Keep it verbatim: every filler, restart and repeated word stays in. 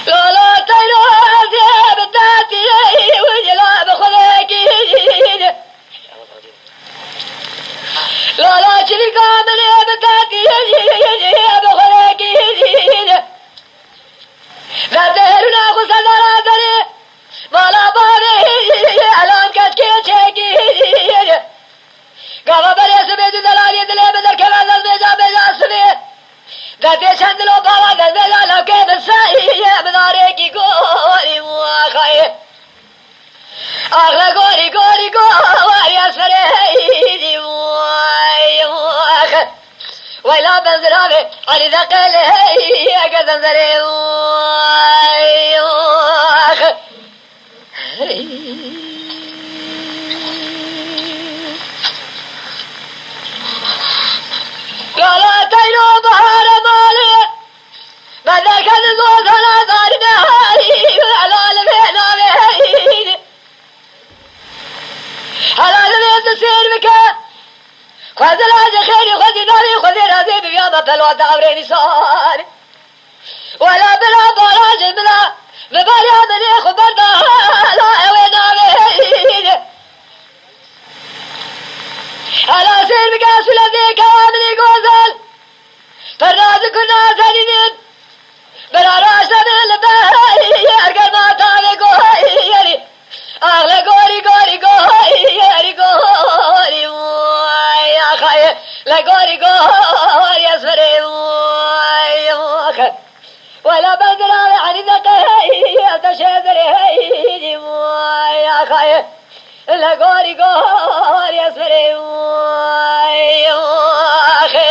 Lala teyna zê bi tatî wî la bi xwe kî. Lala çilîka min ê bi tatî bi xwe kî. Ve te herûna xwe serdara derê. Mala bavê elan ketkê çekî. Gava berê sibê du delalî dilê min derkeve zezmêca bêja sibê. Dertê çend dilo bava dezmêja lewkê min seyê min arêkî gorî waxayê. Axle gorî gorî gorî esmerê heyî vay vay. Wayla benziravê Elî de qelê heyî eke zenzerê vay vay. Lala teyno bahara malê. Me derkevin gozana zarîne hey, helal vê navê hey. Helal vê tu sêr bike. Xwezila ji xêrî xwezî navê xwezê razê bi viya me pelwa davrê nîsar. Wela bila barajê bila, bi bariya min ê xwe berda hala ew ê navê hey. Hala sêr bike sula vê kewa min ê gozel. Pernazik û nazenînin, bira raşte min li ber yer germa tavê goyerî. Ax le gorî, gorî, goyerî, gorî, vay, axayê. Le gorî, gorî, ez verê, vay, ax. Wela ben zirarê Elî de qey, ez de şêzirê, hey, vay, axayê. Le gorî, gorî, ez verê, vay, axê.